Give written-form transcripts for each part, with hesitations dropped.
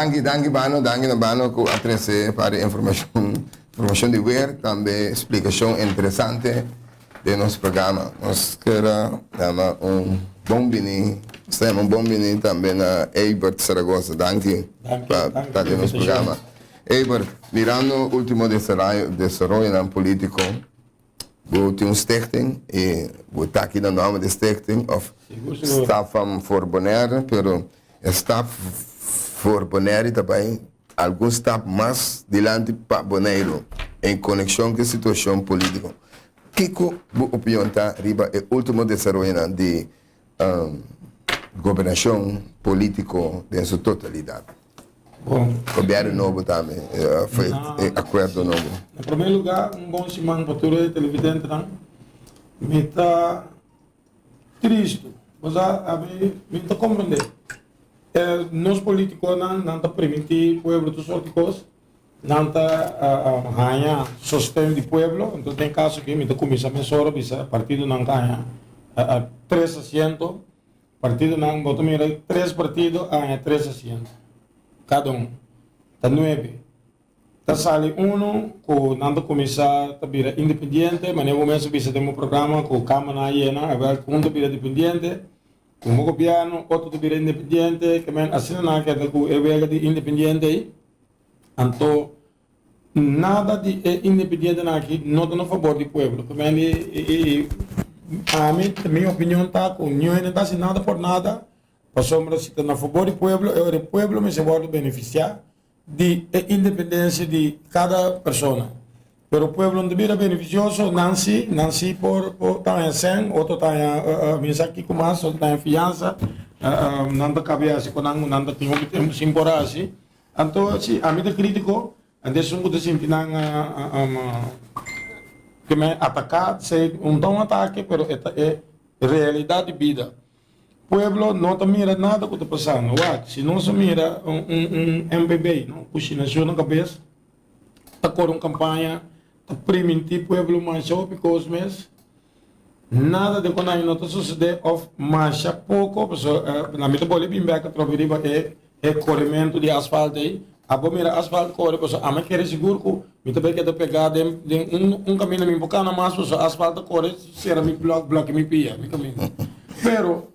Danki, danki Bano, danki na Bano ku a trese par di informashon, informashon di weer, tambe splikashon interesante den nos programa. Nos kier a yama un bon bini, nos ta yama un bon bini tambe na Eibert Saragoza. Danki pa ta den nos programa. Eibert, mirando ultimo desaroyonan politico, Bo tin un stichting y bo ta aki na nomber di stichting of staf van voor Bonaire, pero e staf voor Bonaire ta bay algun stap mas dilanti pa Boneiru en conexion cu e situacion politico. Kico bo opinion ta riba e ultimo desaroyonan di gobernacion politico den su totalidad? Bon. Gobierno nobo tambe, e acuerdo nobo. Na prome lugar, un bon siman pa tur e televidentenan. Mi ta tristu, bo sa, ami mi no ta comprende. Nos politiconan, nan ta primiti pueblo tur sort di cos, nan ta haña sosten di pueblo, entonces den caso aki mi ta cuminsa mesora bisa partidonan ta haña tres asiento. Partidonan, bo ta mira tres partido a haña tres asiento, kada un, ta nuebe. Ta sali uno ku nan ta kuminsá ta bira independiente, manera bo mes a bisa den bo programa ku kamanan a yena, awel un ta bira dependiente, un bo gobièrnu, otro ta bira independiente, ke men asina nan a keda ku e wega di independiente ei, anto Nada di e independientenan aki no ta na fabor di pueblo. Pasobra i ami, mi opinion ta ku niun hende ta hasi nada por nada, pasobra si ta na fabor di pueblo e ora e pueblo mester wòrdu benefisiá di e independensia di kada persona. Pero pueblo no ta bira benefisioso, nan si, nan si por ta haña sèn, otro ta haña mi sa kiko mas, otro ta haña fiansa, nan ta kabia hasi ku nan ku nan ta tin hopi tempu sin por hasi. Anto si ami ta critico, anto esun cu ta sinti nan ke men ataca, esey un ta un atake pero e ta e realidad di bida. Pueblo no ta mira nada cu ta pasando. Wak, si nos a mira un un MPB no cu shinacion na cabes ta core un campaña ta priminti pueblo masha hopi cos mes, Nada di con aña no ta sucede of masha poco, pasobra na mi ta bolbe bin bek atrobe riba e e coremento di asfalt ey. Abo mira asfalt core pasobra ami a kere sigur cu mi ta bay keda pega den den un un caminda mi por cana mas pasobra asfalt ta core cera mi blok bloke mi pia mi caminda. Pero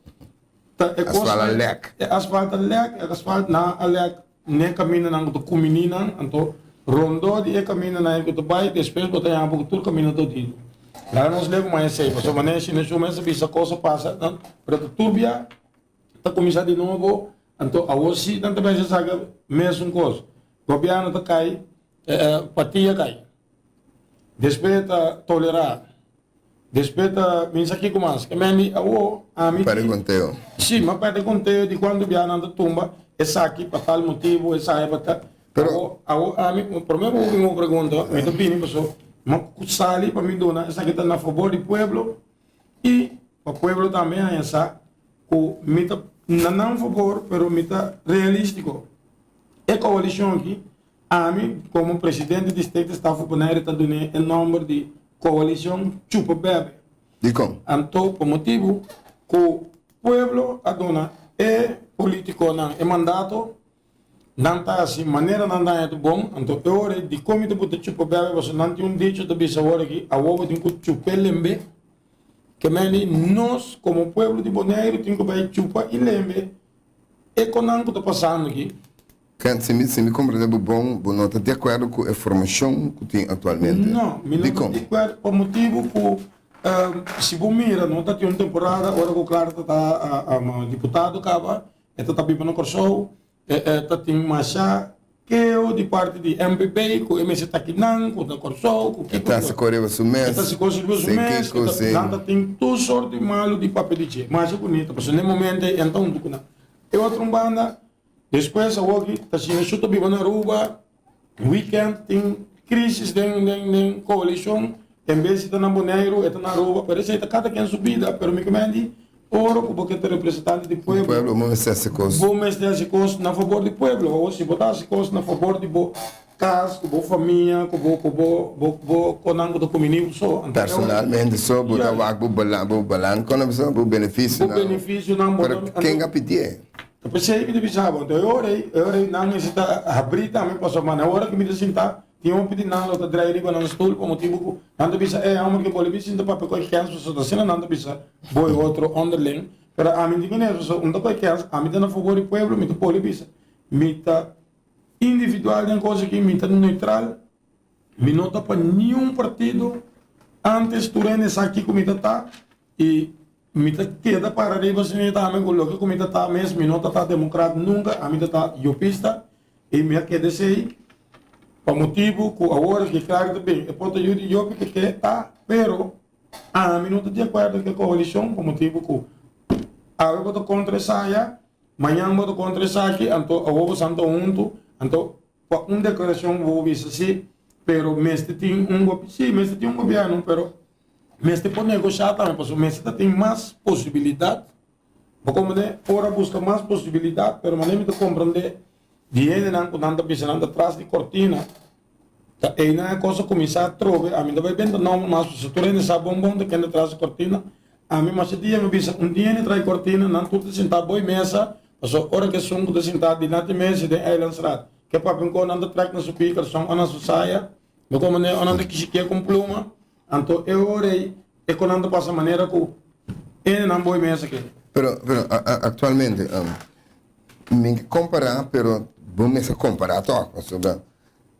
ta e cos Asfalt a lek. E asfalt a lek, e asfalt na a lek. N'e kamindanan ku ta kuminí nan, anto rondó di e kamindanan ei ku ta bai, despues bo ta yama ku tur kaminda ta odido. Laga nos lei kuma esei, pasobra manera si nos mester bisa kos a pasa, nan, pero ta tur bia ta kuminsá di nobo, anto awor si nan ta mester saka mesun kos. Gobièrnu ta kai, patia kai, despues ta tolerá. Despues ta mi sa kiko mas. Ke men di awo ami Perde konteo. Si, mi a perde konteo di kuantu bia nan ta tumba esaki pa tal motibu, esaya pa tal. Pero Awo, awo ami, prome ku bo bin un pregunta, mi ta bini paso mi a sali pa mi duna esaki ta na fabor di pueblo i pa pueblo tambe haña sa ku mi ta na nan fabor pero mi ta realístiko. E koalishon aki Ami, komo presidente di Stichting Staf voor Bonaire ta dun'é e nòmber di Koalishon Chupa Bebe. Dikon? Anto pa motibu ku pueblo a duna e politikonan e mandato, nan ta hasi manera nan daña ta bon, anto e ora ei dikon mi ta buta chupa bebe pasobra nan tin un dicho ta bisa awor aki, awor bo tin ku chup'é lembe. Ke mende nos komo pueblo di Boneiru tin ku bai chupa i lembe e konan ku ta pasando aki. Ken, si mi, si mi comprende bo bon, bo no ta di acuerdo cu e formacion cu tin actualmente. No, mi no ta Dicon? di acuerdo pa motibu cu si bo mira no ta tin un temporada ora cu Clara ta ta diputado caba, e ta ta biba na Corsou, e e ta tin masha keo di parti di MPB cu e mester ta kinan, cu na Corsou, cu E kiko ta cu haci cos riba su E mes, ta haci cos riba su sin mes, e kiko, ta sin. nan ta tin tur sort di malu di papia di dje. Masha bunita, pasobra na e momento ei e no ta huntu cu nan. E otro un banda. Despues awoki ta siña su ta biba na Aruba, weekend tin crisis den den den coalicion, en bes di ta na Boneiru e ta na Aruba, pero esey ta cada ken su bida, pero mi ke men di ora ku bo ke ta representante di Di pueblo, pueblo bo mester hasi kos. bo mester hasi kos na fabor di pueblo, awor si bo ta hasi kos na fabor di bo kas, ku bo famia, ku bo ku bo bo bo konan ku ta kumini bo so, anto e ora Personalmente so bo ta ya wak bo balan bo balan kono bisa bo bo beneficionan, beneficionan bo pero ta ken anto a pidié? Ta p'esei mi ta bisa bo, anto e ora ei, e ora ei nan mester ta habrí tambe pasobra na e ora ku mi ta sintá, tin hopi di nan lo ta drai riba nan stul pa motibu ku nan ta bisa, e hòmber ke bole bin sinta papia ku e kèns pasobra ta asina nan ta bisa bo e otro onderling. Pero ami di manera pasobra un ta ku e kèns, ami ta na fabor di pueblo, mi ta bole bisa, mi ta individual den kos aki, mi ta neutral, mi no ta pa niun partido, antes tur hende sa kiko mi ta ta i Mi ta keda para riba esei tambe ku loke ku mi ta ta mes, mi no ta ta demokrat nunka, ami ta ta yopista i mi a keda esei pa motibu ku awor ke klaro ta bin e por ta yu di yopi ke ke ta, pero ami no ta di akuerdo ku e koalishon pa motibu ku awe bo ta kontra esaya, mañan bo ta kontra esaki, anto awor bo san ta huntu, anto pa un deklarashon bo bisa si, pero mester tin un, si mester tin un gobièrnu pero. Mester por negoshá tambe pasobra mester ta tin mas posibilidat. Bo komprendé? Ora buska mas posibilidat, pero manera mi ta komprendé di hendenan ku nan ta bisa nan ta tras di kortina, ta einan e kos a kuminsá atrobe. Ami no ta bai benta nòmber mas pasobra tur hende sa bon bon ta ken ta tras di kortina. Ami masha dia mi bisa un dia hende trae kortina, nan tur ta sintá boi mesa, pasobra ora ku esun ku ta sintá dilanti mesa den Eilandsraad ke papia un kos nan ta trèk na su pia karson o na su saya. Bo komprendé? O nan ta kishikié ku un pluma. Anto e ora ei e konan ta pasa manera ku ene nan boi mes aki. Pero, pero actualmente, mi ke kompará, pero bo mester kompará tòg, pasobra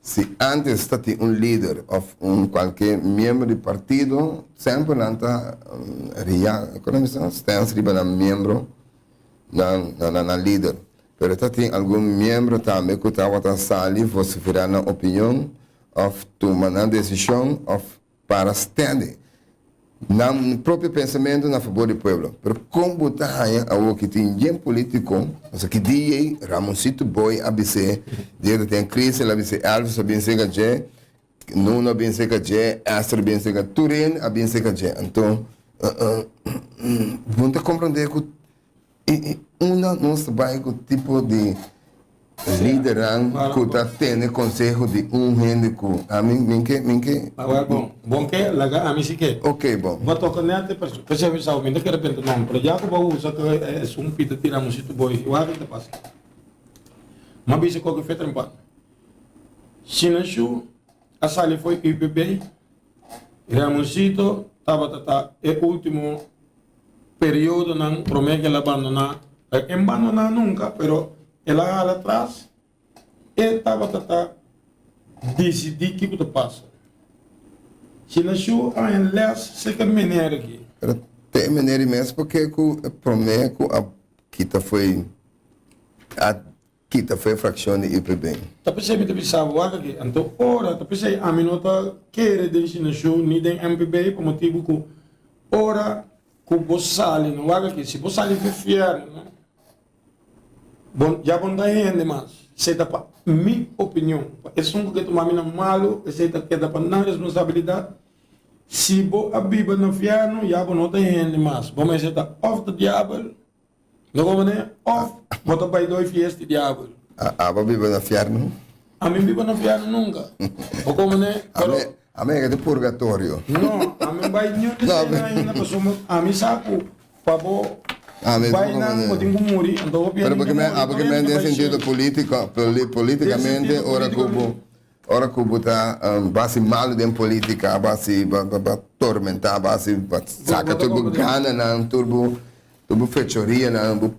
si antes ta tin un lider òf un kualke miembro di partido, semper nan ta ria, kon nan bisa, stèns riba nan miembro, nan nan lider. Pero ta tin algun miembro tambe ku tabata sali vosiferá nan opinion òf tuma nan desishon òf para steady nan propio pensamentu na fabor di pueblo. Pero kon bo ta haña awor ki tin yen politiko, pasobra ki dia ei Ramoncito Boy a bis'é, dia ta tin kris el a bis'é, Elvis a bin serka dje, Nuno a bin serka dje, Esther a bin serka, tur hende a bin serka dje. Anto bo no ta komprondé ku I unda nos ta bai ku tipo di lidernan ku ta tene konseho di un hende ku ami min ke min ke. Awor bon, bon ke laga ami si ke. Ok bon. Bo toka nèt e perso p'esei mi sa mi ta kere benta nòmber pero ya ku bo usa ku esun pita tira musitu boi wak ta pasa. M'a bisa koke fe trempan. Shinashu a sali fo'i UPB, Ramoncito tabata ta e ultimo periodonan prome ku el a bandoná, e no bandoná nunka, pero el a hala atras, e tabata ta disidí kiko ta pasa. Si na shu a haña lès serka mener aki. Pero te e mener mes porque ku e prome ku a kita foi a kita foi frakshon di UPB. Ta p'esei mi ta bisa bo wak aki. Anto ora ta p'esei ami no ta kere den Shinashu ni den MPB pa motibu ku ora ku bo sali no wak aki si bo sali for fièrnu no bo ya bo no ta hende mas. Esei ta pa mi opinion. Pa esun ku ke tuma mi na malu esei ta keda pa nan responsabilidat. Si bo a biba na fièrnu ya bo no ta hende mas. Bo mester ta òf ta diabel. No como ne of bo ta bai doi fiesta di diabel. Abo biba na fierno? Ami biba na fierno nunca. Bo como ne pero. Ami yega di purgatorio. No, ami bai niun di esei ainda pasobra ami sa ku pa bo bai nan bo tin ku muri anto bo Pero porque me den sentido politico, politicamente ora ku bo Ora ku bo ta basi malu den politika, basi ba tormentá, basi ba saka tur bo gananan, tur bo tur bo fechorianan, bo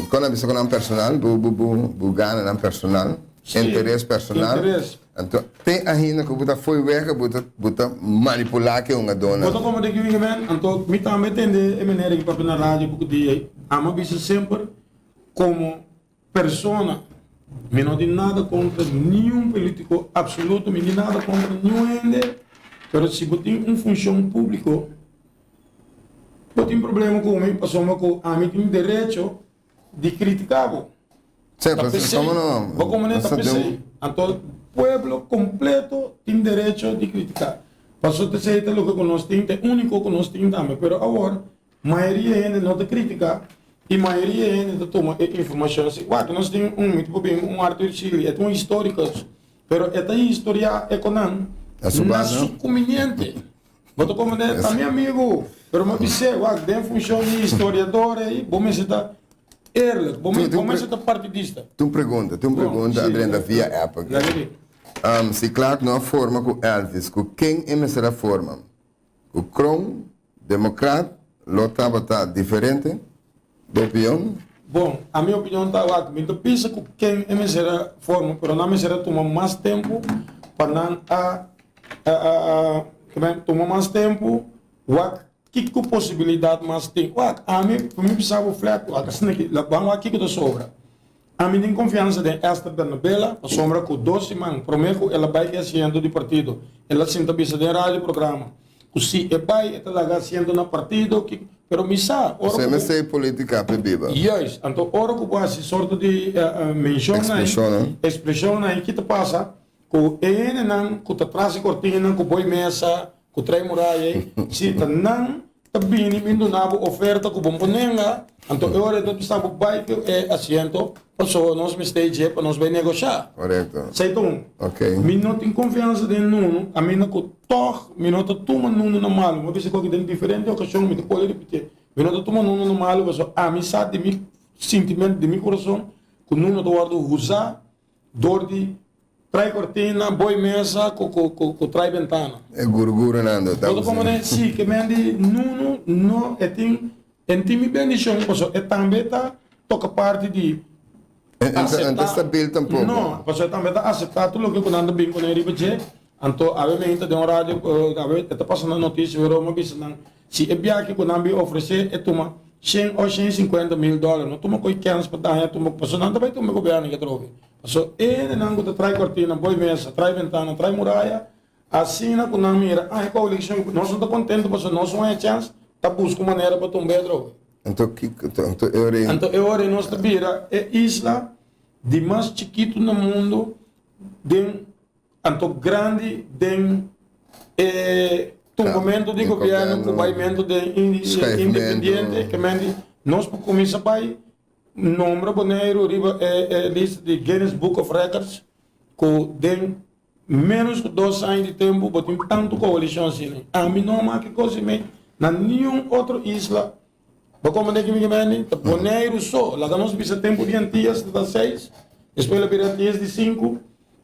kon nan bisa ku nan personal, bo bo bo bo gananan personal, interes personal. Anto te ainda ku bo ta fo'i wega bo ta bo ta manipulá ke hungadónan. Bo ta komprendé ki mi men? Anto mi tambe tende e manera ki papia na radio poko dia ei. Amo a bisa semper komo Persona, mi no tin nada kontra niun politiko absoluto, mi tin nada kontra niun hende, pero si bo tin un funshon públiko, bo tin problema ku mi pasobra ku ami tin derecho di kritiká bo. Ta p'esei, bo komo ta p'esei. Anto pueblo kompleto tin derecho di kritiká. Pasobra esei ta loke ku nos tin, ta e úniko ku nos tin tambe. Pero awor Mayoria hende no ta critica y mayoria hende ta tuma e informacion así. Wak, nos tin un, mi ta por bin un Arthur Shirley, e ta un historicus, pero e ta historia e conan na su conveniente. Bo ta comprende? Ta mi amigo, pero mi a bis'é, wak, den funcion di historiador ei, bo mester ta. Eerlijk, bo bo mester ta partidista. Tin un pregunta, tin un pregunta a drenta via app aki. Si Clark no a forma ku Elvis, ku ken e mester a forma? Ku Kroon, Democraat, lo tabata diferente? Bo opinion? Bon, ami opinion ta wak, mi ta bisa ku ken e mester a forma, pero nan mester a tuma mas tempu pa nan a tuma mas tempu wak Kiko posibilidat mas tin? Wak, ami, pa mi bisa bo flat, wak, asina ki, ban wak kiko ta sobra. Ami tin konfiansa den Esther Bernabela, pasobra ku dos siman promé ku el a bai e asiento di partido, el a sinta bisa den radio programa ku si e bai e ta laga asiento na partido, kiko, pero mi sa, ora ku bo. Mester politica p'e biba. Juist, anto ora ku bo hasi sorto di menshonnan, ekspreshonnan, ki ta pasa? Ku e hendenan ku ta tras e kortinnan, ku boi mesa, ku trae muraya ei, si ta nan ta bini bin duna bo oferta ku bo no por nenga, anto e ora ei nos mester bo bai ku e asiento pasobra nos mester ei dje pa nos bai negoshá. Korekto. Esei ta un. Ok. Mi no tin konfiansa den Nuno, kaminda ku tòg mi no ta tuma Nuno na malu. Mi a bisa ku den diferente okashon, mi ta pone ripití, mi no ta tuma Nuno na malu pasobra ami sa di mi sintimentu, di mi kurason ku Nuno ta wòrdu huzá Dor di trai kortina, boi mesa ku ku trai bentana. E gurgurunan do ta Bo ta usa. komprende? Si, ke men di Nuno no e tin e tin mi bendishon pasobra e tambe ta toka parti di E ta aseptá. stabil tampoko. No, pasobra e tambe ta aseptá tur loke ku nan ta bin kuné riba dje. Anto awe men ta den un radio awe e ta pasa nan notisia wero mi a bisa nan si e biahe ku nan bin ofresé e tuma shen o shen i sinkuenta mil dòler no tuma koe kèns pa daña tuma pasobra nan ta bai tuma e gobièrnu ke atrobe pasobra e hendenan ku ta trai kortina boi mesa trai bentana trai muraya asina ku nan mira ah e koalishon nos no ta kontentu pasobra nos no haña chèns ta buska un manera pa tumba e atrobe. Anto kiko anto e ora ei. Anto e ora ei nos ta bira e isla di mas chikitu na mundu den. Anto grandi den e tumbamento di gobierno cu baimento den independiente ke men di nos por cuminsa bay nombra Boneiru riba e lista di Guinness Book of Records cu den menos cu dos aña di tempo bo tin tanto coalicion asina. Ami no a maki cos di mey na niun otro isla. Bo komprende ki mi ke mende? Ta Boneiru so. Laga nos bisa tempu di Antillas ta ta seis, despues lo bira Antillas di sinku.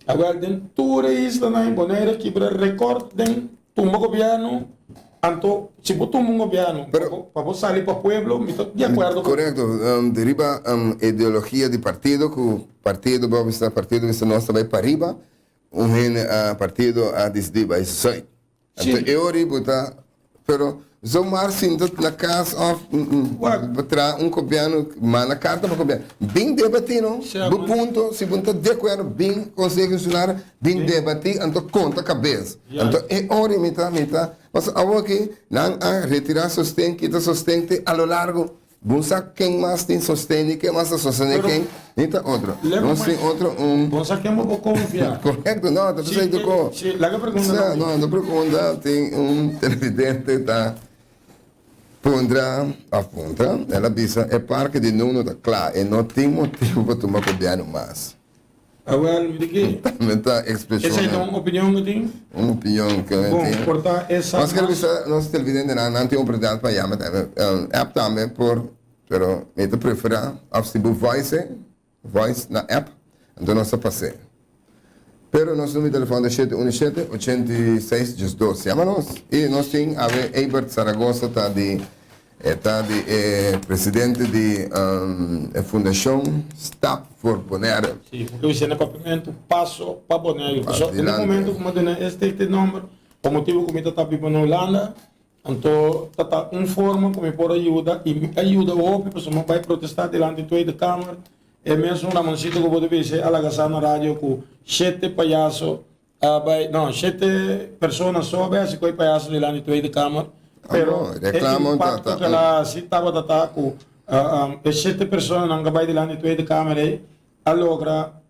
Awel den tur e islanan Boneiru a kibra rekòrt den tumba gobièrnu. Anto si bo tumba un gobièrnu pa bo sali pa pueblo mi ta di akuerdo ku. Korekto. Riba ideologia di partido ku partido bo bisa partido bisa nos ta bai pariba un hende a partido a disidí bai sùit. Anto e ora bo ta, pero zomaar sinta na cas of bo traha un gobierno, manda carta pa gobierno, bin debati no, bo punto, si bo no ta de acuerdo bin Conseho Insular, bin debati, anto conta cabes. Anto e ora mi ta, mi ta, pasobra awoki nan a retira sosten, kita sosten te a lo largo. Bo sa ken mas tin sosten di ken mas ta sostene ken ni ta otro. Nos tin otro un. Bo sa ken bo por konfia. Korekto, no, ta pensai tu ko. Si, laga pregunta no. No, no pregunta, tin un televidente ta puntra, of puntra, el a bisa e parke di Nuno ta kla, e no tin motibu pa tuma gobièrnu mas. Awel, mi di ki. Tambe ta ekspreshon. Esei ta un opinion ku tin? Un opinion ku mi tin. Bon, por ta e sa mas. Nos ker bisa nos televidentenan, nan tin oportunidat pa yama tambe. App tambe por, pero mi ta preferá òf si bo voice, voice na app, anto nos ta pas'é. Pero nos numero di telefòn ta shete unu shete, 86 diesdos. Yama nos. I nos tin awe Eibert Zaragoza ta di. E ta di e presidente di e fundashon Stap voor Bonaire. Si, porque mi sende papiamentu Paso pa Boneiru. Paso den e momento ku mi a duna e stichting nomber, pa motibu ku mi ta ta biba na Hulanda, anto ta ta un forma ku mi por a yuda i mi a yuda hopi pasobra mi a bai protestá dilanti Tweede Kamer. E mesun Ramoncito ku bo ta bisa a laga sa na radio ku shete payaso A bai, no, shete persona so a bai hasi koe payaso dilanti Tweede Kamer, pero e impacto ku el a hasi tabata ta ku e shete personanan ku a bai dilanti Tweede Kamer ei a logra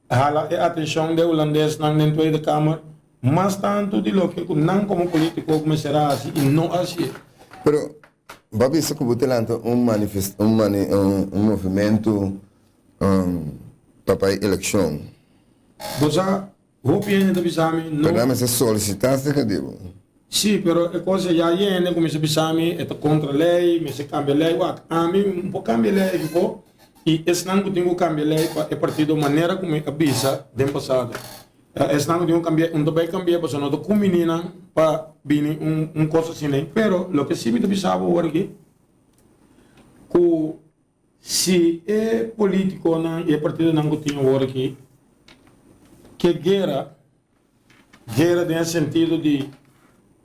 hala e atenshon di e hulandesnan den Tweede Kamer mas tantu di loke ku nan komo politiko ku mester a hasi i no a hasié. Pero bo a bisa ku bo ta lanta un manifest un mani un movimentu pa bai elekshon. Bo sa Hopi hende ta bisa mi no. Pero nan mester solicita acerca di bo. Sí, pero e cosa ya y hende cuminsa bisa mi e ta contra ley, mester cambia ley. Wak, ami no por cambia ley aki po. I esnan ku tin ku kambia lei pa e partido manera ku mi a bisa den pasado. Esnan ku tin ku kambia un ta bai kambia pasobra no ta kumbiní nan pa bini un un kos asina ei. Pero loke si mi ta bisa bo awor aki ku si e politikonan i e partidonan ku tin awor aki ke guera Guera den e sentido di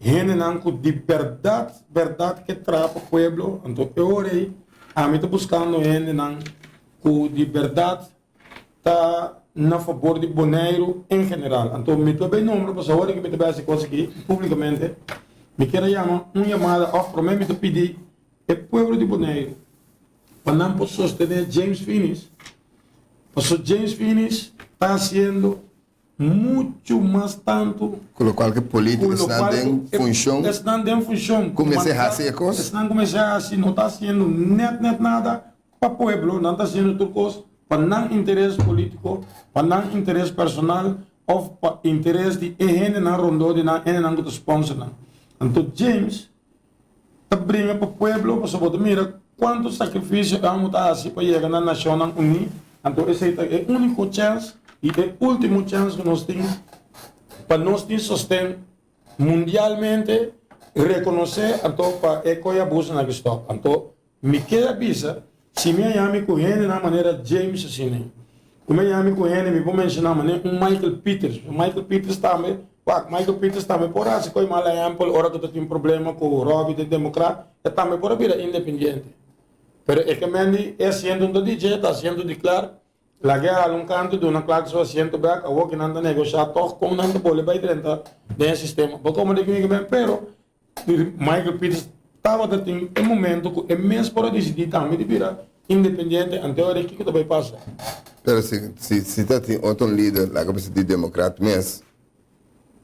hendenan ku di bèrdat bèrdat ke traha pa pueblo, anto e ora ei ami ta buskando hendenan ku di bèrdat ta na fabor di Boneiru en general. Anto mi ta bay nombra pasobra ora ku mi ta bay hasi kos aki públikamente mi kier a yama un yamada òf promé mi ta pidi e pueblo di Boneiru pa nan por sostené James Finies pasobra James Finies ta hasiendo Muchu mas tantu. Ku lokual ku polítiko esnan den funshon. Esnan den funshon. Ku mester hasi e kos. Esnan ku mester hasi no ta hasiendo nèt nèt nada pa pueblo, nan ta hasiendo tur kos pa nan interes polítiko, pa nan interes personal òf pa interes di e hendenan rondó di nan, hendenan ku ta sponsor nan. Anto James ta bringa pa pueblo pasobra bo ta mira kuantu sakrifisio e amo ta hasi pa yega na Nashonnan Uní. Anto esei ta e úniko chèns i e último chèns ku nos tin pa nos tin sosten mundialmente rekonosé anto pa e koe abusonan aki stòp. Anto Mi ke a bisa, si mi a yami ku hendenan manera James asina, ku mi a yami ku hende, mi por menshoná manera un Michael Peters. Michael Peters tambe, wak, Michael Peters tambe por hasi koe mal ehèmpel ora ku ta tin problema ku Robbie den Demokrat, e tambe por a bira independiente. Pero e ke men di e asiento no ta di dje, ta asiento di Clark. Lag'e hala un kantu, duna Clark su asiento bèk, awor ku nan ta negoshá tòg kon nan ta bolbe bai drenta den e sistema. Bo komo di ku mi ke men, pero Michael Peters tabata tin e momento ku e mes por a disidí tambe di bira independiente ante ora kiko ta bai pasa. Pero si si si ta tin otro lider laga bisa di demokrat mes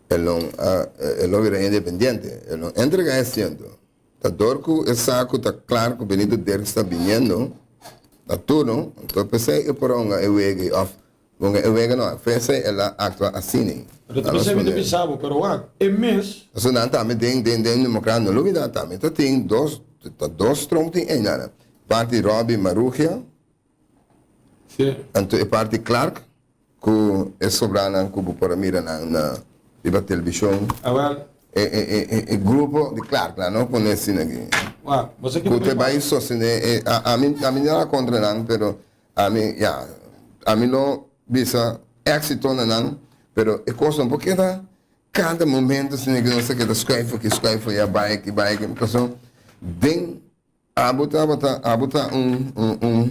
e lo a e lo bira independiente e lo entrega e asiento ta dor ku e sa ku ta klar ku Benito Dirks ta biniendo na turno anto p'esei e por a hunga e wega ei òf Con e wega no a fese el a actua asini. Pero ta bisa mi ta bisa bo, pero wak, e mes. Pasobra nan tambe den den den democrat no lubida tambe ta tin dos ta dos strong tin eynan. Parti Robby Marugia. Si. Anto e parti Clark cu e sobranan cu bo por a mira nan na riba television. Awel. E e e e e grupo di Clark nan no pone asina aki. Wak, bo sa ki ta. Cu te bay sostene e ami ami no a contra nan pero Ami, ya, ami lo bisa éxito na nan, pero e kos no por keda kada momento asina ku nos ta keda skuif aki, skuif aya, bai aki, bai aki, pasobra den abo tabata, abo ta un, un, un,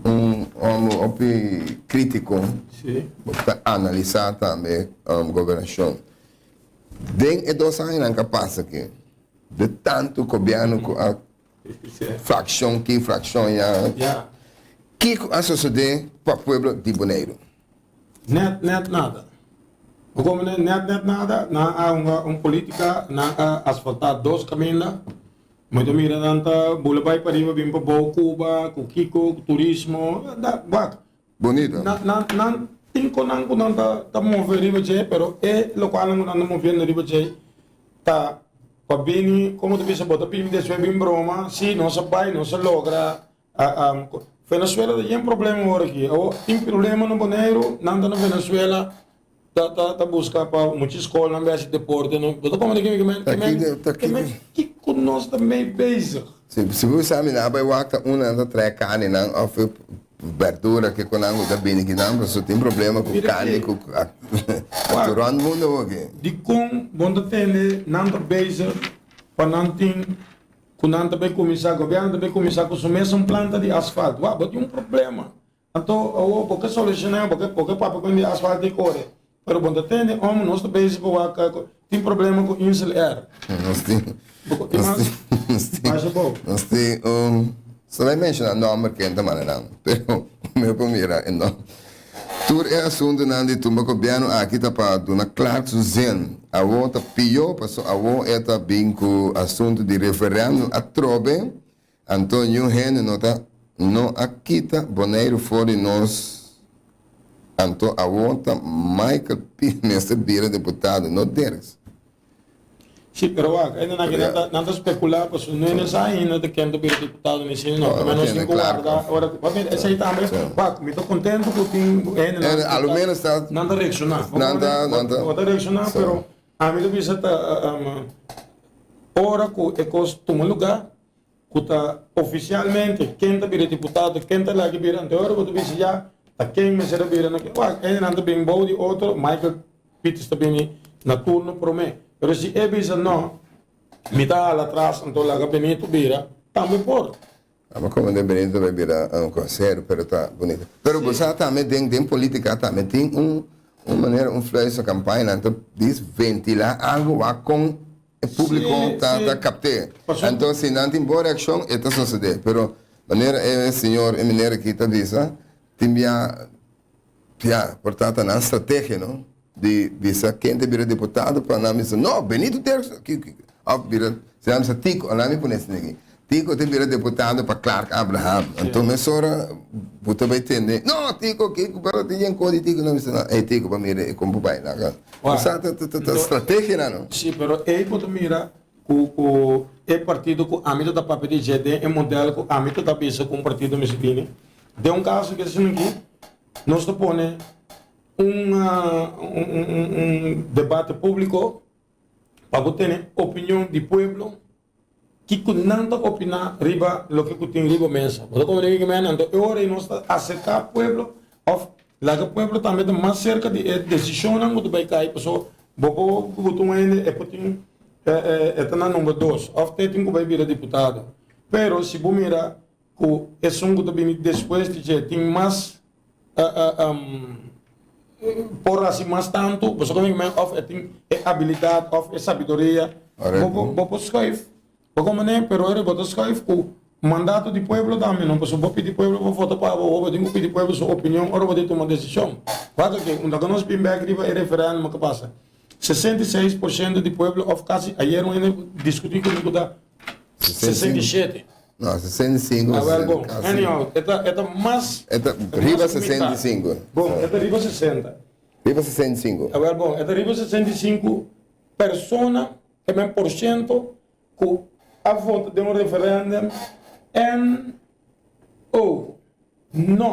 un hòmber hopi krítiko, bo ta analisá tambe gobernashon. Den e dos añanan ku a pasa aki, de tantu gobièrnu ku a Frakshon ki frakshon ya. Kiko a sosodé pa pueblo di Boneiru? Nèt nèt nada. Bo komprendé? Nèt nèt nada. Nan a hunga un polítika, nan a asfaltá dos kaminda. Mi ta mira nan ta bula bai pariba bin pabou Cuba ku kiko, ku turismo. Wak. Bonito. Nan nan nan tin konan ku nan ta ta move riba dje, pero e lokualnan ku nan ta moviendo riba dje ta pa bini, komo ta bisa, bo ta bini despues bin broma, si nos a bai, nos a logra Venezuela ta yen problema awor aki, awor tin problema na Boneiru, nan ta na Venezuela ta ta ta buska pa mucha skolnan bai hasi deporte, no, bo ta komprende ke mi ke men, ke men, ke men kiko nos ta mei bezig. Si si bo bisa mi nan a bai wak ta unda nan ta trae karninan òf e berdura ke ku nan ku ta bini kinan pasobra tin problema ku karni ku ku rònt mundu awor-aki. Dikon bo ta tende nan ta bezig pa nan tin ku nan ta bai kuminsá gobièrnu ta bai kuminsá ku su mesun planta di asfalt wak bo tin un problema. Anto awor bo ke solushoná, bo ke bo ke papia ku di asfalt i kore, pero bo no ta tende om nos ta bezig ku wak tin problema ku Insel Air. Nos tin, Bo tin nos mas? tin, nos tin, Masha bo. nos tin un, solo e menshoná nòmber ken ta manda nan, pero mi por mira e nòmber. Tur e asuntunan di tumba gobièrnu aki ta pa duna Clark su zin. Awor ta pió, pasobra awor e ta bin ku asuntu di referèndum atrobe. Anto niun hende no ta no a kita Boneiru for di nos anto awor ta Michael Piet mester bira deputado no Derks. Si, pero wak, ainda nan nan ta nan ta speculá pasobra no hende sa ainda ta ken ta bira diputado ni si no, pero nos tin ku warda ora ku pasobra esei tambe wak mi ta kontentu ku tin hendenan A lo menos ta nan ta reakshoná nan ta nan ta bo ta reakshoná pero ami ta bisa ta ora ku e kos tuma lugá ku ta ofisialmente ken ta bira diputado ken ta laki bira anto ora bo ta bisa ya ta ken mester a bira na ken wak hendenan ta bin bou di otro Michael Pieters ta bini na turno promé. Pero si e bisa no, mi ta hala atras anto laga Benito bira, tambe por. Amo como den Benito ta bira un consehero, pero ta bunita. Pero bo sa tambe den den politica tambe tin un un manera un fluister campaña nan ta dis ventila algo wak con e publico ta ta capte. Anto si nan tin bon reaccion e ta sosode. Pero manera e señor e meneer aki ta bisa tin bia Ya, por ta ta nan strategia, no? Di bisa ken ta bira diputado pa nan bisa, no, Benito Dirksen, ki, ki, of bira, si nan bisa Tico, nan mi pone esei aki, Tico ta bira diputado pa Clark Abraham. Anto mesora bo ta bai tende, no, Tico, kiko, pero tin yen ko di Tico, nan bisa, no, ey Tico pa mira e kon por bai laga. Wak. Sa ta, ta, ta, ta strategia nan, no? Si, pero ey bo ta mira ku, ku e partido ku ami ta ta papia di dje den e model ku ami ta ta bisa ku un partido mester bini. Den un kaso ke asina aki, nos ta pone un un debate públiko pa bo tene opinion di pueblo kiko nan ta opiná riba loke ku tin riba mesa. Bo ta komprende kiko mi a Anto e ora ei nos ta aserká pueblo òf laga pueblo tambe ta mas serka di e desishonnan ku ta bai kai pasobra bo por buta un hende e por tin e ta na number dos òf te tin ku bai bira diputado. Pero si bo mira ku esun ku ta bini despues di dje tin mas por hasi mas tantu, pasobra ku men òf e tin e abilidat òf e sabiduria, bo por bo por schuif, bo komprende? Pero ora bo ta schuif ku mandato di pueblo tambe no, pasobra bo pidi pueblo pa vota pa bo, bo tin ku pidi pueblo su opinion ora bo tin tuma desishon. Wak aki, unda ku nos bin bek riba e referèndum ke pasa, 66% di pueblo òf kasi ayer un hende diskutí ku mi ku ta 67. No, 65. Ah, wel bon. Anyhow, e ta, e ta mas... E ta riba 65. Bon, e ta riba 60. Riba 65. Ah, wel bon, e ta riba 65 persona, e men por ciento, ku a vota den un referendum NO. No.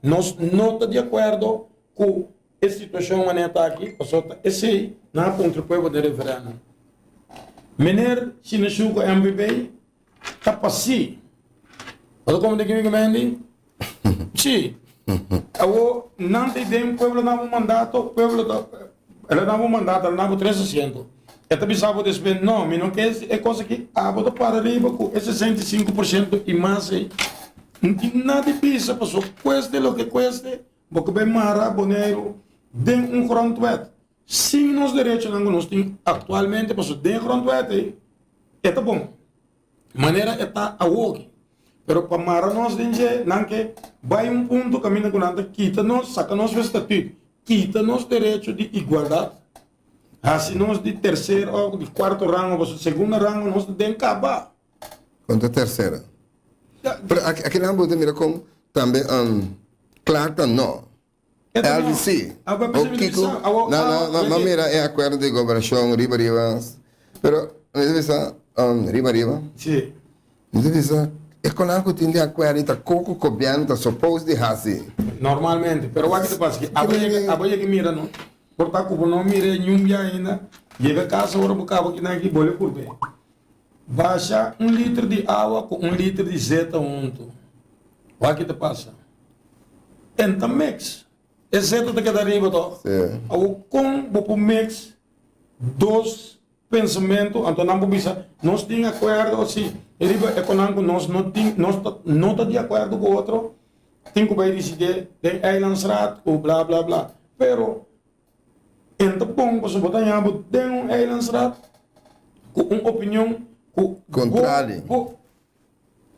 Nos no ta di akuerdo ku e situashon manera ta aki, pasobra ta esei nan a puntra pueblo den referendum. Meneer Sineshuko MVB ta pa sí. Bo ta komprende kico mi mendi? Sí. Awor nan ta den pueblo nan bo mandato, pueblo ta el a dabo un mandato, el a dabo tres asiento. E ta bisa bo despues, no, mi no ke e kos aki, abo ta para riba ku e 65% i mas ei. No tin nada di bisa pasobra kueste loke kueste, bo ke bai mara Boneiru den un grondwet sin nos derechonan ku nos tin aktualmente pasobra den e grondwet ei e ta bon manera e ta awoki pero pa mara nos den dje nan ke bai un punto kaminda ku nan ta kita nos saka nos for statuut kita nos derecho di igualdat hasi nos di terser òf di kuarto rango pasobra segundo rango nos ta den kaba. Konta tersera. Pero aki nan bo ta mira kon tambe Clark ta no. Elvis si. O kiko? No, no, no, no mira e akuerdo di gobernashon riba riba. Pero mi ta bisa riba riba. Si. Mi ta bisa e konan ku tin di akuerdo ta koko gobièrnu ta suppose di hasi. Normalmente. Pero wak ta pasa ki abo yega abo yega mira no. Por ta ku bo no mira e ñumbia ainda. Yega kasa ora bo kaba kinan aki bole kurbe. Basha un liter di awa ku un liter di zeta huntu. Wak ki ta pasa? En ta mix. E zeta ta keda riba toch? Sí. Awor kon bo por mix dos pensamentu? Anto nan por bisa, nos tin akuerdo si riba e konan ku nos no tin, nos ta no ta di akuerdo ku otro, tin ku bai disidé den eilandsraad ku bla bla bla. Pero En ta bon pasobra bo ta haña bo den un eilandsraad ku un opinion ku bo Kontrali. bo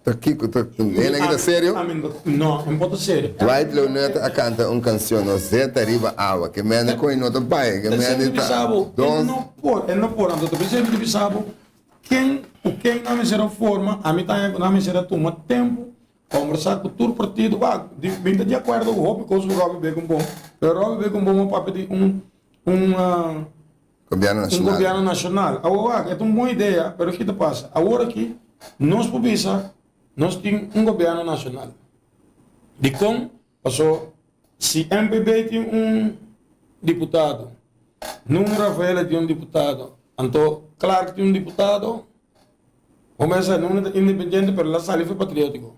Ta kiko ta hende aki ta serio? Ami no no en por ta serio. Dwight Leonard a kanta un kansion no zeta riba awa ke mende koe no ta bai ke Ta mende sempri ta bisa bo e dos no por e no por anto ta sempri bisa bo ken ku ken nan mester a forma ami ta haña ku nan mester a tuma tempu Kombersá ku tur partido, wak, di mi ta di akuerdo ku hopi kos ku Robby Bekombon, pero Robby Bekombon a papia di un un. Gobièrnu Un nashonal. gobièrnu nashonal. Awor wak, e ta un bon idea, pero ki ta pasa? Awor aki nos por bisa nos tin un gobièrnu nashonal. Dikon? Paso si MPB tin un diputado, Nungo Rafaela tin un diputado, anto Clark tin un diputado, bo mester sa Nungo ta independiente pero el a sali for Patriótiko.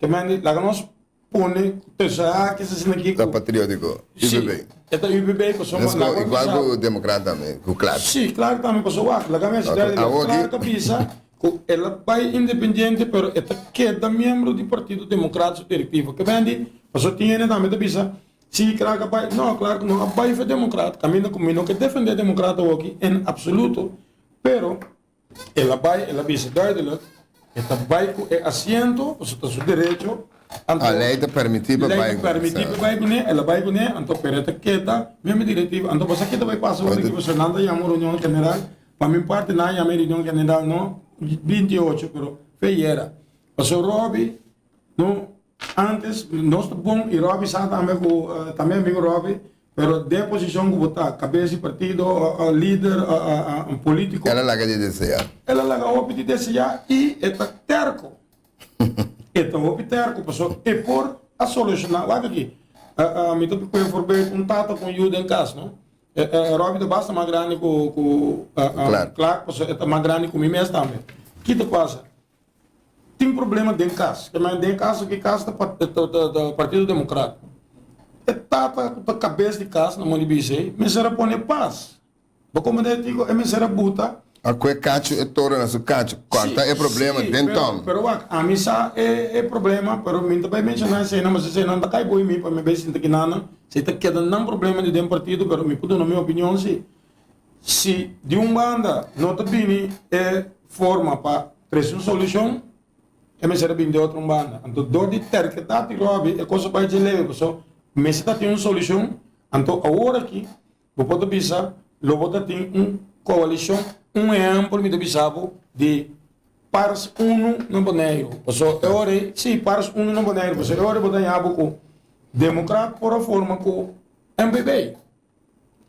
Ke mende laga nos pone tussen haakjes asina aki Ta ku. Patriótiko, Si, UPB. e ta UPB pasobra Mes laga igual bisa. ku Demokrat tambe, ku Clark. Si, Clark tambe pasobra wak, laga mi hasi duidelijk. Awor aki. Clark a bisa ku el a bai independiente pero e ta keda miembro di Partido Demokrat su direktivo. Ke mende pasobra tin hende tambe ta bisa si Clark a bai, no Clark no a bai for Demokrat, kaminda ku mi no ke defende Demokrat awoki en absoluto, pero. El a bai, el a bisa duidelijk, e ta bai ku e asiento, pasobra ta su derecho, anto. A lei ta permití pa Lei bai ta permití pa bai kuné, el a bai kuné, anto pero e ta keda miembro direktivo. Anto boso a keda bai pasa ora ki boso nan ta yama un reunion general, pa mi parti nan a yama e reunion general no 28 pero feyera. Pasobra Robby no antes nos ta bon i Robby sa tambe ku ta mi amigo Robby Pero den posicion cu bo ta, cabes di partido, lider, un politico. El a laga di desea. El a laga hopi di desea y e ta terco. E ta hopi terco pasobra e por a soluciona. Wak aki, mi ta pone voorbeeld un tata cu un yu den cas, no. Robby ta basta mas grandi cu Clark pasobra e ta mas grandi cu mi mes tambe. Ki ta pasa? Tin problema den kas. Ke men den kas aki kas ta Partido Demokrat. E tata ku ta kabes di kas na mon di bisa ei mester a pone pas. Bo komprende Tico? E mester a buta. A kue kachu e toro na su kachu. Kòrta e problema den tòm. Pero wak, ami sa e problema pero mi no ta bai menshoná eseinan pasobra eseinan ta kai bo i mi pa mi bai sinta kinanan. Esei ta keda nan problema di den partido pero mi por duna mi opinion si. Si di un banda no ta bini e forma pa trese un solushon, e mester a bini di otro un banda. Anto dor di terkedat di Robby e kos a bai dje leve pasobra mester ta tin un solushon. Anto awor aki bo por ta bisa lo bo ta tin un koalishon. Un ehèmpel mi ta bisa bo di Pars Unu na Boneiru. Pasobra e ora ei, si, Pars Unu na Boneiru, pasobra e ora ei bo ta haña bo ku Demokrat por a forma ku MPB.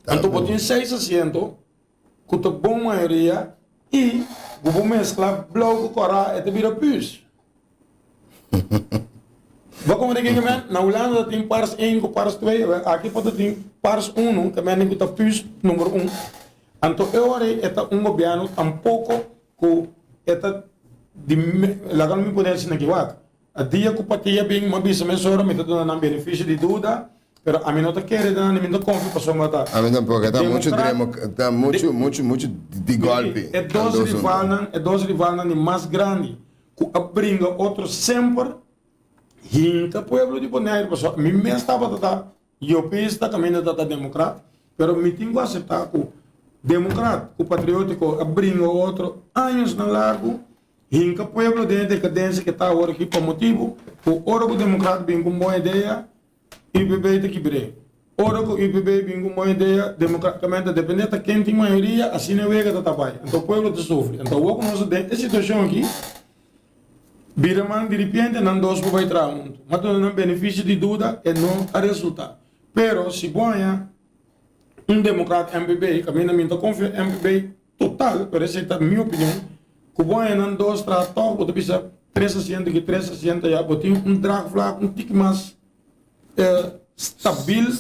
Anto bo tin seis asiento ku ta bon mayoria i ku bo meskla blou ku kòrá e ta bira püs. Bo komprende ke men? Na Hulanda ta tin pars ein ku pars twee, aki por ta tin pars unu ke men ku ta püs number un. Anto e ora ei e ta un gobièrnu tampoko ku e ta di laga mi pone asina aki wak. A dia ku patia bin, m'a bisa mesora mi ta duna nan benefisio di duda, pero ami no ta kere den nan ni mi no ta konfia pasobra ta. Ami tampoco, e ta muchu dremo, ta muchu, muchu, muchu di golpi. E dos rivalnan, e dos rivalnan di mas grandi ku a bringa otro semper hinka pueblo di Boneiru, pasobra mi mes tabata ta Yopista kaminda ta ta demokrat, pero mi tin ku aseptá ku demokrat ku patriótiko a bringa otro añosnan largu, hinka pueblo den e dekadensia ke ta awor aki pa motibu ku ora ku demokrat bin ku un bon idea, UPB ta kibr'é. Ora ku UPB bin ku un bon idea, demokrat kaminda ta dependé ta ken tin mayoria, asina e wega ta ta bai. Anto pueblo ta sufri. Anto awor ku nos ta den e situashon aki, Bira man diripiente nan dos por bai traha huntu. Ma duna nan beneficio di duda e no a resulta. Pero si bo haña un democrat MPB, kaminda mi no ta konfia MPB total, pero esei ta mi opinion, ku bo haña nan dos traha tòg bo ta bisa tres asiento aki tres asiento aya, bo tin un draagvlak un tiki mas stabil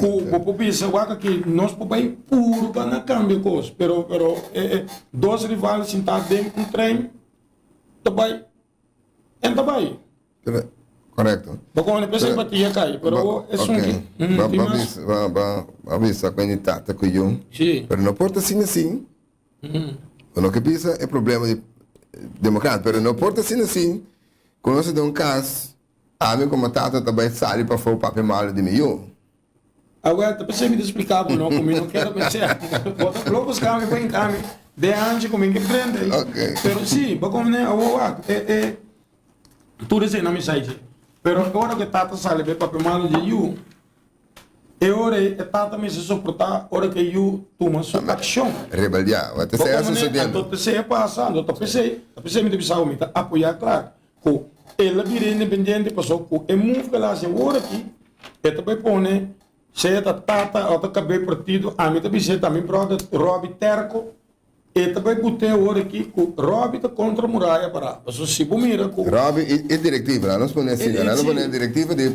ku bo por bisa wak aki nos por bai purba na kambia kos. Pero pero e dos rival sintá den un trein. Ta bai en ta bai. Pero, correcto. Bo con e simpatia cai, pero bo es un ki. Ba ba ba ba ba bisa cu ni tata cu yu. Sí. Pero no por ta asina sin. Bo no ke bisa e problema di democrat, pero no por ta asina sin cu nos ta den un cas, ami como tata ta bai sali pafó papia malo di mi yu. Awel, ta p'esei mi ta spliká bo no ku mi no keda pensá. Bo ta blo buska mi pa hinka mi den hanchi ku mi ke prende ei. Pero si, bo komprende awor wak, e e tur esei na mi sai dje. Pero e ora ku e tata sali pa e papia malu dje yu, e ora ei e tata mester soportá ora ku e yu tuma su akshon. Rebeldiá. Wak, Bo esei a komprende? susediendo. Anto p'esei a pasa, anto ta p'esei, ta p'esei mi ta bisa bo mi ta apoyá Clark ku el a bira independiente pasobra ku e move ku el a hasi awor aki, E ta bai pone. Sea ta tata o ta kab'é partido, ami ta bis'é ta mi brother Robby Terco, e ta bai but'é awor aki ku Robby ta kontra muraya pará. Pasobra si bo mira ku. Robby i e direktiva, laat nos pone asina, laat nos pone e direktiva di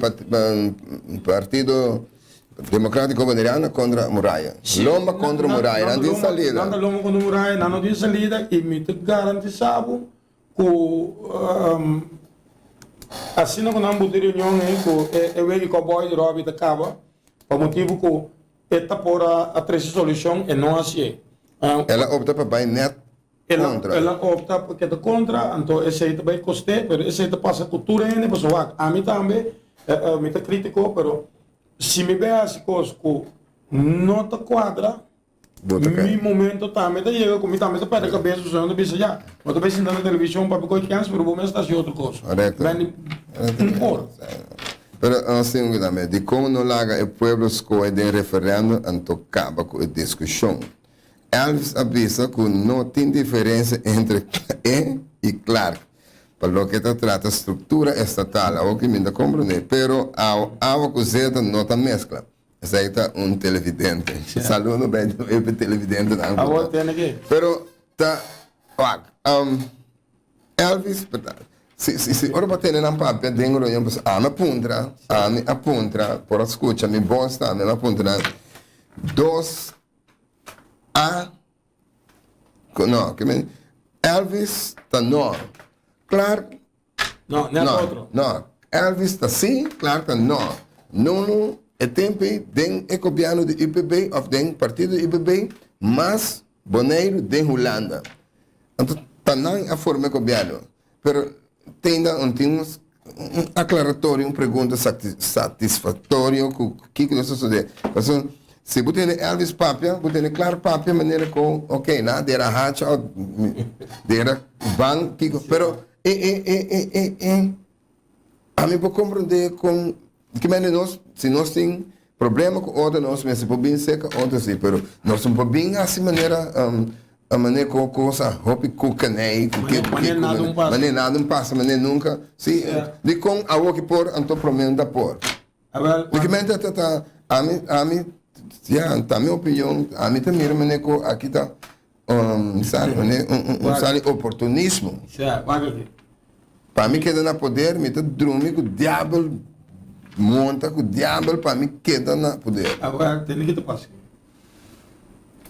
Partido Democratico Boneriano kontra muraya. Lomba kontra muraya, nan tin salida. Nan ta lomba kontra muraya, nan no tin salida i mi ta garantisá bo Ku asina ku nan buta e reunion ei ku e wegi kòbòi di Robbie ta kaba pa motibu ku e ta por a trese solushon e no hasié. El a opta pa bai nèt kontra. El a opta pa keda kontra anto esei ta bai kosté pero esei ta pasa ku tur hende pasobra wak ami tambe mi ta kritiko pero si mi bai hasi kos ku no ta kuadra Bo ta Mi kai. momento tambe ta yega ku mi tambe ta pèrdè kabes pasobra nan ta bisa ya bo ta bai sinta na televishon papia koe kèns pero bo mes ta hasi otro kos. Korekto. Bèn un por. Pero nos tin un tambe, dikon no laga e pueblo skohe den referèndum anto kaba ku e diskushon? Elvis a bisa ku no tin diferensia entre e i Clark pa loke ta trata struktura estatal, awor ki mi ta komprendé, pero awa ku zeta no ta meskla. Esaki ta un televidente. Saludo bij de televidente nan. Awor tene ke. Pero ta wak um, Elvis si si si ora bo tene nan papia den reunion pues ami a puntra, ami a puntra por a scucha mi bos tambe mi a puntra nan dos a no ke men Elvis ta no Clark No, net No, otro. no. Elvis ta sí, Clark ta no. Nono e tempo ei den e gobièrnu di UPB òf den partido di UPB mas Boneiru den Hulanda. Anto ta nan a forma e gobièrnu. Pero tenda un tin un aklaratorio, un pregunta satisfaktorio ku kiko ta sosodé. Pasobra si bo tene Elvis papia, bo tene Clark papia manera ku ok nan a dera hacha òf dera ban kiko pero E e e e e e Ami por comprende con ki mende nos si nos tin problema cu otro nos mester por bin cerca otro si pero nos no por bin haci manera um manera cu cosa hopi cucaney cu ke Mane nada un pasa. Mane nada un pasa mane nunca si dicon awo ki por anto prome no ta por. Awel Di ki mende ta ta ami ami ya ta mi opinion ami ta mira mane cu aki ta Un sali un sali oportunismo. Sea, wak aki. Pa mi keda na poder mi ta drumi ku diabel monta ku diabel pa mi keda na poder. Awor tende ki ta pasa aki.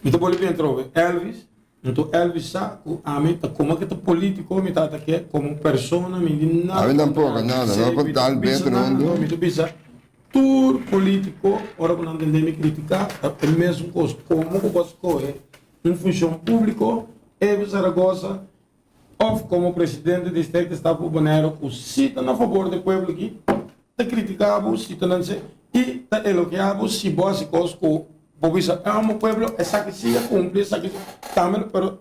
Mi ta boli bien trobe Elvis, nto Elvis sa ku ami ta komo ke ta politiko mi ta atake komo persona mi di nada. Ami tampoko, no, no, no por dal bet rondo. Mi ta bisa Tur politico ora cu nan tende mi critica ta e mesun cos, como cu bo a scoge un funcion publico Evo Zaragoza of como presidente di Sterkte Stad por Bonaire cu si ta na fabor di pueblo aki ta critica bo si ta nan y ta elogia bo si bo haci cos cu bo bisa amo pueblo esaki si a cumpli esaki si tambe pero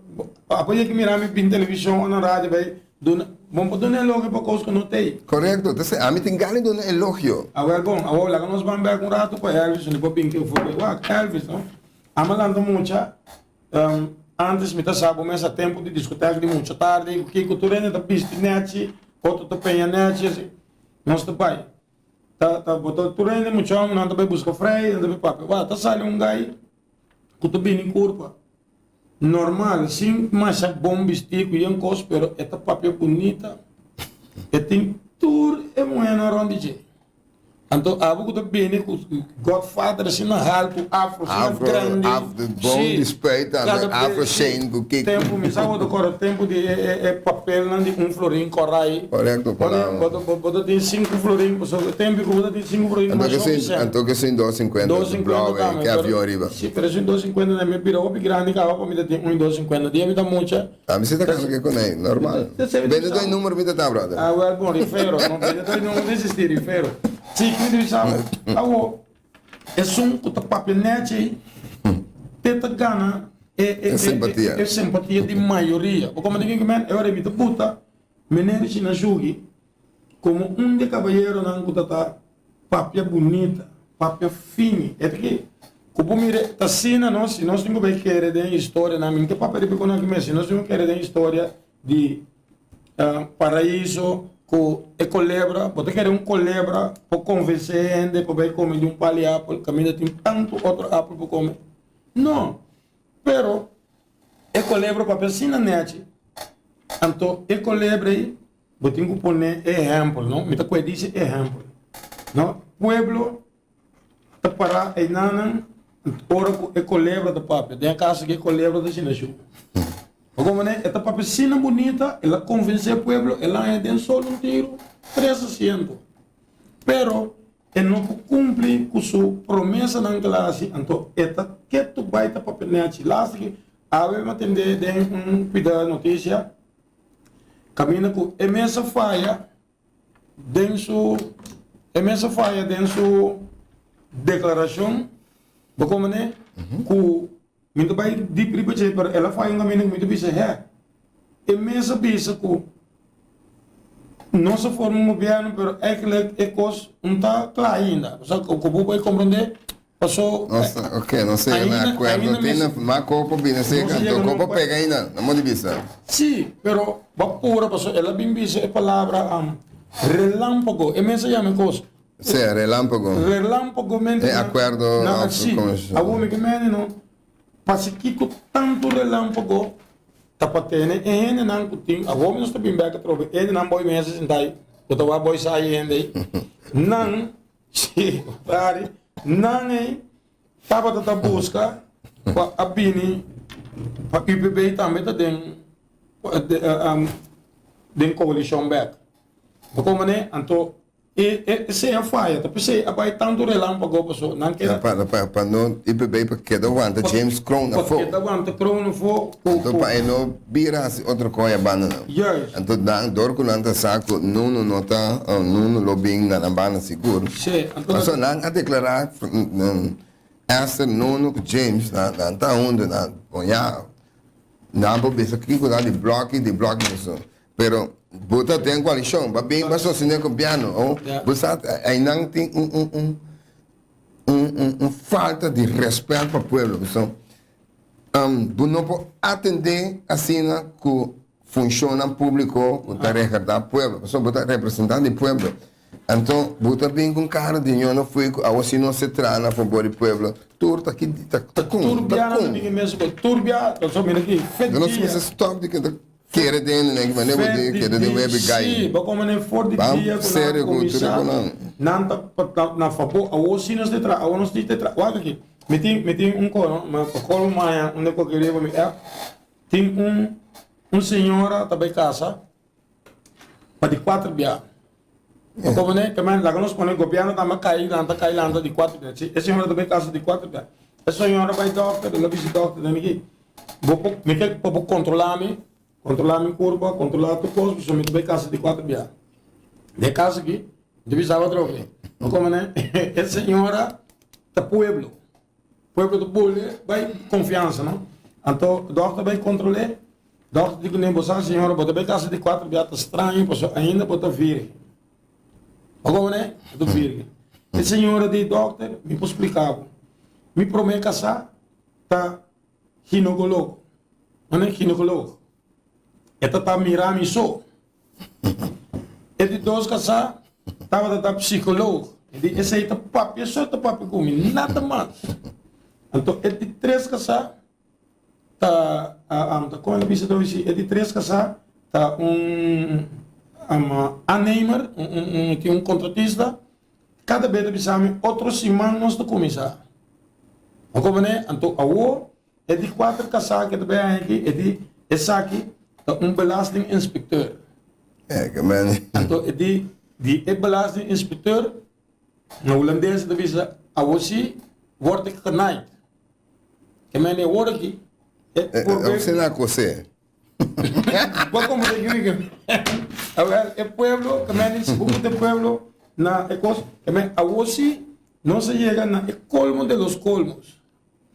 abo yeki mira mi bin television o na radio bay Duna, bon por duna elogio pa kos ku no t'ei. Korekto, entonces ami tin gana di duna elogio. Awel bon, awor laga nos ban bek un ratu pa Elvis, mi por bin ke for di wak. Elvis, no? Ami a lanta mucha, antes mi ta sa bo mes a tempu di diskotek di mucha tardi, ku kiko tur hende ta bisti nechi, otro ta peña nechi, asi. Nos ta bai. Ta, ta, bo ta, tur hende mucha homber nan ta bai buska frei, nan ta bai papia. Wak, ta sali un gai ku ta bini kurpa. Normal, sin masha bon bistí ku yen kos, pero e ta papia bunita. E tin tur e muhénan rònt di dje. Anto abo ku ta bini ku Godfather asina haltu, afro asina Afro, grandi. afro, bon Sí. di spuit tambe, Kada bes, afro sí. shane ku kiko. Tempu, mi sa bo ta kòrda tempu di e e e papelnan di un florin kòrá ei. Korekto, Bo ta palabra. bo ta bo ta tin sinku florin, pasobra e tempu ku bo ta tin sinku florin Anto masha ke hopi sin, sèn. anto ke sin dos sinkuenta, Dos blou sinkuenta ei, tambe, ke pero avion riba. si, pero esun dos sinkuenta na mi bira hopi grandi kaba pa mi ta tin un i dos sinkuenta. Dia mi ta mucha. Ami si ta kasa ke konei, normal. Bende doi numero mi ta ta, brother. Ah, wel bon, rifero. No, bende doi numero no existi, rifero. Si, mi ta bisa bo, awo, esun ku ta papia nechi ei, te ta gana e, e, E simpatia. e, e simpatia di mayoria. Bo komo tin ki men, e ora mi ta buta meneer China Shugi komo un di e kabayeronan ku ta ta Papia bunita, papia fini. E ta ki ku bo mira ta asina no, si nos tin ku bai kere den historianan, mi no ke papia riba ku nan aki mes, si nos tin ku kere den historia di Paraiso ku. Ku e kolebra, bo ta kere un kolebra por konvensé hende pa bai kome di un pal di apel kaminda tin tantu otro apel pa kome? No. Pero e kolebra papia asina nechi, anto e kolebra ei bo tin ku pone e ehèmpel, no? Mi ta kohe disi ehèmpel, no? Pueblo ta pará einanan ora ku e kolebra ta papia. Den e kaso aki e kolebra ta asina shu. Bo komprende? E ta papia asina bunita, el a konvensé e pueblo, el a haña den solo un tiru tres asiento. Pero e no por kumpli ku su promesanan ku el a hasi, anto e ta ketu bai ta papia nechi. Laatste ki awe mi a tende den un pida notisia kaminda ku e mes a faya. Den su e mes a faya den su deklarashon, bo komprende, ku mi ta bai dip riba dje, pero el a faya un kaminda ku mi ta bisa hè. E mes a bisa ku nos a forma un gobièrnu pero eigentlik e kos no ta kla ainda. Osea ku bo bai komprende paso Nos ta, ok, nos a yega na akuerdo, tin na mas kos pa bini serka, anto kos pa pega ainda, no mo di bisa. Sí, pero bo pura paso el a bin bisa e palabra relámpago, e mes a yama e kos. Sí, relámpago. Relámpago mente E akuerdo na of sí, komo se awor mi ke mende no, pasikiko tantu relámpago ta pa tene e hendenan ku tin, awor nos ta bin bek atrobe, e hendenan boi mesa sinta ei, ku ta wak boi sa e hende ei, nan Sí, Dari, nan ei tabata ta buska pa a bini pa UPB tambe ta den den koalishon bek. Bo komprende? Anto e esei a faya, ta p'esei a bai tantu relampago paso nan keda. Pa pa pa no UPB pa keda wanta James Kroon afó. Pa keda wanta Kroon afó. Anto pa e no bira hasi otro koe a banda nan. Juist. Anto nan dor ku nan ta sa ku Nuno no ta Nuno lo bin na nan banda sigur. Sí, anto Pasobra nan a deklará Esther, Nuno ku James nan nan ta huntu nan bon ya nan por bisa kiko ta di blòki di blòki boso pero bo ta den koalishon bo a bin pa sostené gobièrnu o bo sa einan tin un un un un un falta di rèspèt pa pueblo pasobra Bo no por atendé asina ku funshonnan públiko ku ta regardá pueblo, pasobra bo ta representante di pueblo. Anto bo ta bin ku un kara di ño no fui ku awo si nos se traha na fabor di pueblo, tur ta ki ta ta kun, ta Tur bia nan ta kun. bin e mes ku tur bia, pasobra mira aki, fet Bo no dia. mester stòp di keda kere den hende ki manera bo Fet tin di kere den dia, webi gai. sí, bo komo nen for di Ban dia ku nan a serio ku tur e kuminsá, konan. nan ta na fabor, awo si nos ta traha, awo nos tin ta traha, wak aki. Mi tin mi tin un kono ma pa kolo maya unda ku a riba mi app tin un un señora ta bai kasa pa di kuater bia bo komprende ke men laga nos pone gobièrnu tambe a kai lanta kai lanta di kuater bia si e señora ta bai kasa di kuater bia e señora bai dòkter el a bisa dòkter den aki bo por mi ke pa bo kontrola mi kontrola mi kurpa kontrola tur kos pasobra mi ta bai kasa di kuater bia den kasa aki mi ta bisa otro oke bo komprende e señora Ta pueblo. Pueblo ta bole bai confiansa no. Anto dokter bai controle, dokter di cune bo sa señora bo ta bai casa di cuatro bia ta straño pasobra ainda bo ta virgen. Bo comprende? Bo ta virgen. E señora di dokter mi por splica bo. Mi prome casa ta ginecologo. Mane ginecologo. E ta ta mira mi so. E di dos kasá tabata ta psikoloog. E di esei ta papia so ta papia ku mi, nada mas. Anto e di tres kasá ta ta kon el a bisa si e di tres kasá ta un aannemer, un tin un kontratista, kada bes ta bisa mi otro siman nos ta kuminsá. Bo komprende? Anto awor E di kuater kasá ke ta bay aña aki, e di esaki ta un belastinginspecteur. Eh, ke meni. Anto e di di e belastinginspecteur na hulandes e ta bisa awor si word ik genaaid. Ke meni awor aki e por Eh, eh, na kose. Bo komprende ki mi ke Awel e pueblo ke meni si bo put e pueblo na e kos ke meni awor si nos a yega na e kolmo de los kolmos.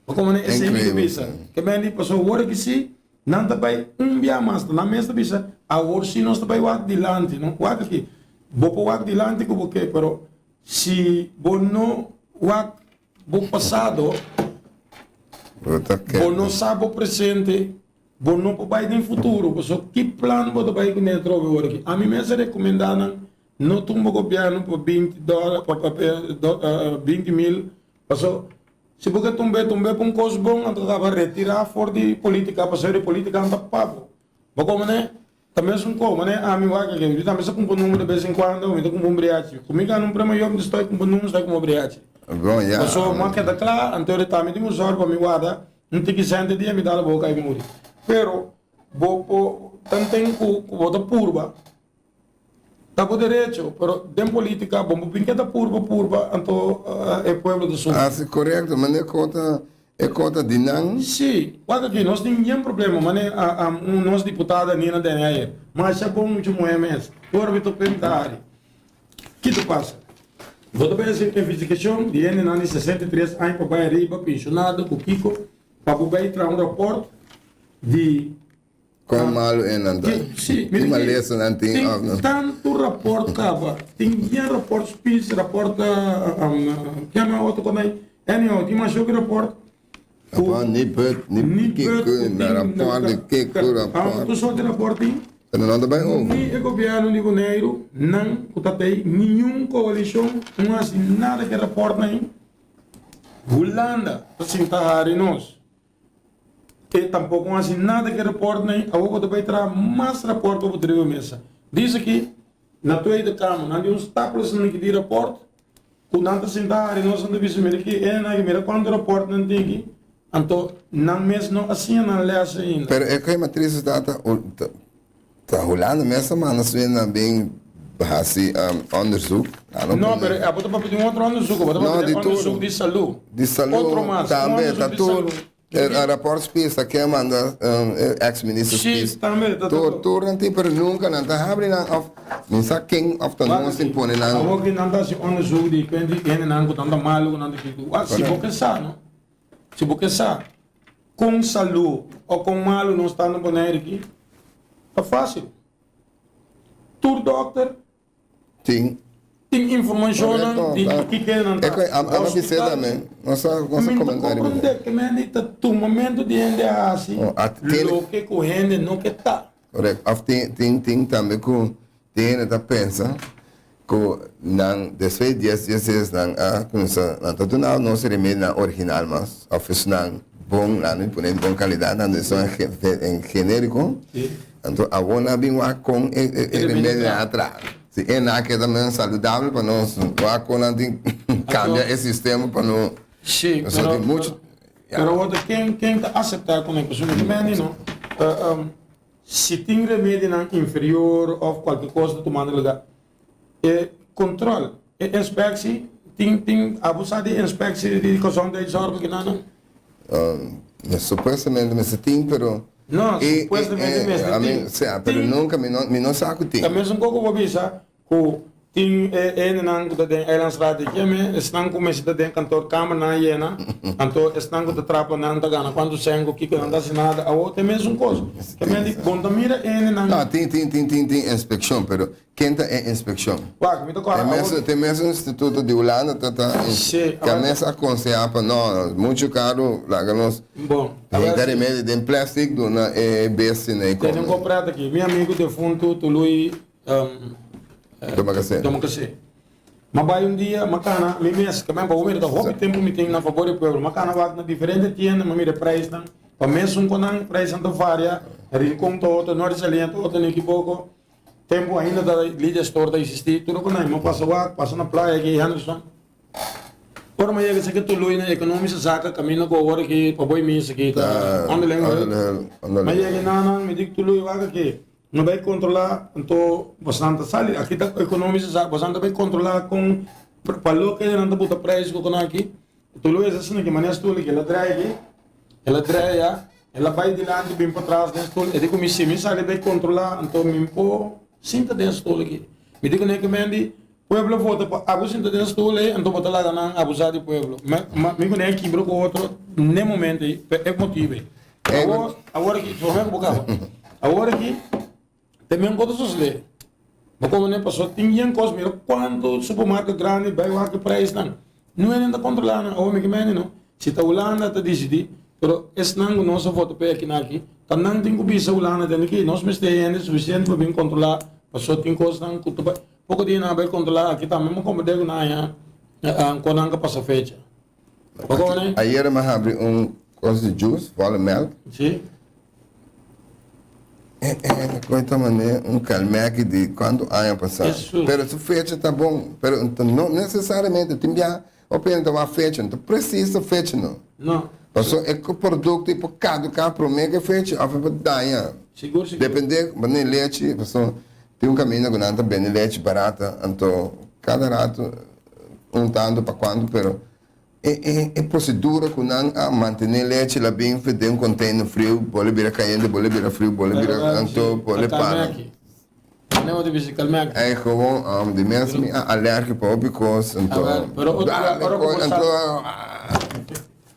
Bo komo nan esei mi ta bisa. Ke men di pasobra awor aki si nan ta bai un bia mas nan mes ta bisa awor si nos ta bai wak dilanti no wak aki bo por wak dilanti ku bo ke pero si bo no wak bo pasado bo no sa bo presente. Bo no por bai den futuro, pasobra ki plan bo ta bai kuné atrobe ora aki? Ami mes a rekomendá nan no tumba gobièrnu pa 20 dòler, pa 20 mil, pasobra si bo ke tumb'é, tumb'é pa un kos bon, anto ta kaba retirá for di polítika, pasobra di polítika no ta pa bo. Bo komo ne? Ta mesun ko, manera ami wak aki, mi tambe sa kumpra number de bes en kuando, mi ta kumpra un briachi. Ku mi gana un premio yo, mi ta stoi kumpra number, stoi kumpra briachi. Bon, ya. Paso, mi a keda kla, anto di tambe tin un sòru pa mi warda un tiki sènte dia mi dal boka i muri. Pero, bo por tanten ku ku bo ta purba, ta bo derecho, pero den politika bo no por bin keda purba purba, anto e pueblo ta sufri. Asi korekto, manera ku ta E kota di nan. Sí, wak aki nos tin yen problema, mane un nos diputada Nina Den Heyer, masha bon mucha muher mes, ora mi topa mi ta hari. Ki ta pasa? Bo ta bai hasi investigashon di hendenan di 63 aña pa bai ariba, penshonado ku kiko, pa bo bai traha un raport di. Kon malu e nan ta? Sí, Ki malesa nan tin òf no? Tin tantu raport kaba, tin yen raport Spies, raport kema otro kon ei, anyhow tin masha hopi raport ku Raport Niput, Niput Kiko, raport di kiko, raport. Tur sorti raport tin. Pero nan ta bai over. Ni e gobièrnu di Boneiru, nan ku ta tei niun koalishon no hasi nada ku e raportnan ei. Hulanda ta sinta hari nos. E tampoco no haci nada cu e reportnan, awor bo ta bay traha mas report pa bo triba mesa. Dice aki na Tweede Kamer nan tin un stapel esnan aki di report cu nan ta sinta hari nos nan ta bisa mira ki e nan aki mira cuanto report nan tin aki anto nan mes no a siña nan les ainda. Pero e cu e matrices ta ta Hulanda mes ta manda su hendenan bin haci onderzoek. No, pero abo ta papia di un otro onderzoek, abo ta papia di onderzoek di salú. Di salú Otro mas, un tambe, onderzoek ta di tur. salú. E rapport Spies ta ken manda e ex minister Sí, Spies. tambe, ta Tur, tur. tur nan tin, pero nunca nan ta habri nan of mi sa ken of ta nos tin pone nan. Awor ki nan ta hasi onderzoek di ken di hendenan ku nan ta malu, ku nan ta kiko. Wak, si bo ke sa, no? Si bo ke sa kon salú o kon malu nos ta na Bonaire aki, ta fásil. Tur dòkter Tin. tin informashonnan di kiko nan ta. Hospital. Mi no ta komprendé ke mende ta tumamentu di hende a hasi loke ku hende no ke ta. Korekto. Òf tin tin tambe ku tin hende ta pensa ku nan despues di dies dies dies nan a kuminsá nan ta duna nos remedinan original mas òf esnan bon nan a pone di bon kalidat nan esnan genériko. Anto awor nan a bin wak kon e remedionan a traha. Si e nan a keda menos saludabel pa nos, wak kon nan tin kambia e sistema pa no. Sí, Pasobra tin mucho. Pero awor ta ken ken ta aseptá ku nan pasobra mi ta mende no. Si tin remedionan inferior òf kualke kos ta tumando lugá, e kontrol, e inspeksie, tin tin abo sa di inspeksie di gezondheidszorg kinan? Supuestamente mester tin, pero. No, supuestamente mester tin. Sea, pero nunca mi no, mi no sa cu tin. Ta mesun poco bo bisa cu tin e hendenan cu ta den Eilandsraad di Keme, esnan cu mester ta den kantoor kamernan yena, anto esnan cu ta trapa nan ta gana cuanto cen cu kico nan ta haci nada. Awor ta e mesun cos. Keme di bon ta mira e hendenan. No, tin, tin, tin, tin, tin inspeccion, pero Ken ta e inspekshon? Wak, mi ta kòrda awor. Te mes instituto di Hulanda ta ta Sí, ke a mes akonsehá pa no, muchu karu, laga nos Bon, hinka remedi den plastic duna e bestia na e Tene un kome. kòprèt aki. Mi amigu defuntu Tului Domakasé. Domakasé. M'a bai un dia, m'a kana mi mes, ke men pa bo mira ta hopi tempu mi tin na fabor di pueblo. M'a kana wak na diferente tienda, m'a mira e preisnan. Pa mesun ku nan, preisnan ta varia, Rincon ta otro, Norte Saliña ta otro, no ekiboko. Tempu ainda ta Lydia Store ta existi, tur ku nan pasa wak, pasa na playa aki Henderson. Ora mi yega esaki Tului na Economische Zaken kaminda ku awor aki pa boi misa aki ta onderling hulp. Mi yega nan mi di Tului wak aki, no bai kontrola anto bosan ta sali aki ta Economische Zaken, bosan ta bai kontrola kon pa loke nan ta buta prijs ku nan aki. Tului es asina ki manera stoel aki el a draai aki, el a draai ya. El a bai dilanti bin patras den stoel. E di ku mi, si mi sali bai kontrolá, anto mi por sinta den stoel aki. Mi di ku Neke Mendy, Pueblo vota pa abo sinta den stoel ei, anto bo ta laga nan abusá di pueblo. Ma mi ku Neke kibra ku otro n'e momento ei, pa e motibu ei. Awor, awor aki, promé ku bo kaba. Awor aki. Te men ku ta sosodé. Bo komo ne paso tin yen kos mira kuantu supermarket grandi bai wak e preisnan. No hende ta kontrolá nan. Awor mi ke mende no. Si ta Hulanda ta disidí, pero esnan ku nos a vota p'e aki na aki. Ta nan tin ku bisa Hulanda tende ki nos mester hende sufisiente pa bin kontrolá paso tin kosnan ku ta bai poko dia nan a bai kontrolá aki tambe mi komprendé ku nan haña kon nan ka pasa fecha. Bo kono? Ayera mi a habri un kos di juice, volle melk. Si. E e koi ta manera un kalmèki di kuantu aña pasá. Pero su fecha ta bon, pero no nesesariamente tin biaha Hopi hende ta wak fecha, no ta presis ta fecha no. No. Paso e producto e por caduca prome ke fecha of e por daña. Sigur, sigur. Depende, bane lechi, paso tin un caminda cu nan ta bende lechi barata, anto cada rato un tanto pa cuanto, pero e e e procedura cu nan a mantene lechi la bin den un container friu, bole bira cayente, bole bira friu, bole bira, anto bole para. Nemo ta bisa kalmea. Ey gewoon um, di mes mi a alergi pa hopi kos, anto Awel, pero otro dale ora ku kos, bo anto